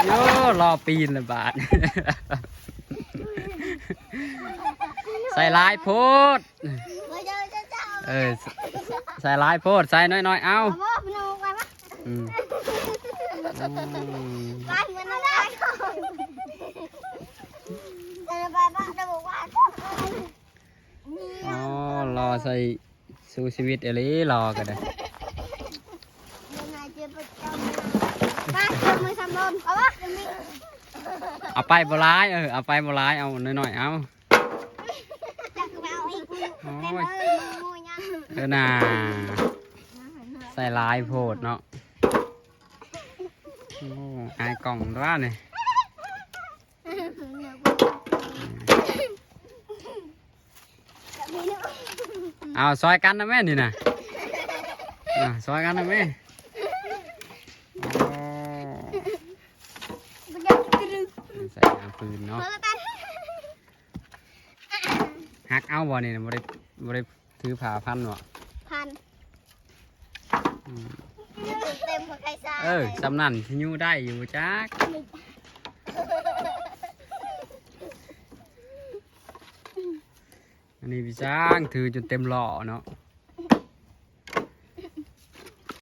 ໂອ້ ລໍປີນລະບາດ ໃສ່ຫຼາຍໂພດ ເອີ ໃສ່ຫຼາຍໂພດ ໃສ່ໜ້ອຍໆ ເອົາ ອືມ ອໍ ລໍໃສ່ ສູ້ຊີວິດອີ່ຫຼີ ລໍກໍໄດ້ ເອົາໄປບໍ່ຫຼາຍ ເອີ ເອົາໄປບໍ່ຫຼາຍ ເອົາໜ້ອຍໆ ເອົາ ໂອ້ຍ ເອີນາ ໃສ່ຫຼາຍໂພດເນາະ ໂອ້ ອາຍກ້ອງຕົວນີ້. ເອົາ ຊ່ອຍກັນນະແມ່ນີ້ນະ ເອົາ ຊ່ອຍກັນນະແມ່ ໂອ້ ໃສ່ຫາຟືນເນາະ ຫັກເອົາບໍ່ນີ້ນະ ບໍ່ໄດ້ ບໍ່ໄດ້ ຖືຜ້າພັນບໍ່? ພັນ ອືມ ເຕັມບໍ່ໄກຊາ ເອີ ສ່ຳນັ້ນຊິຍູ້ໄດ້ຢູ່ບໍ່ຈັກ ອັນນີ້ພີ່ຊ້າງຖືຈົນເຕັມລໍ້ເນາະ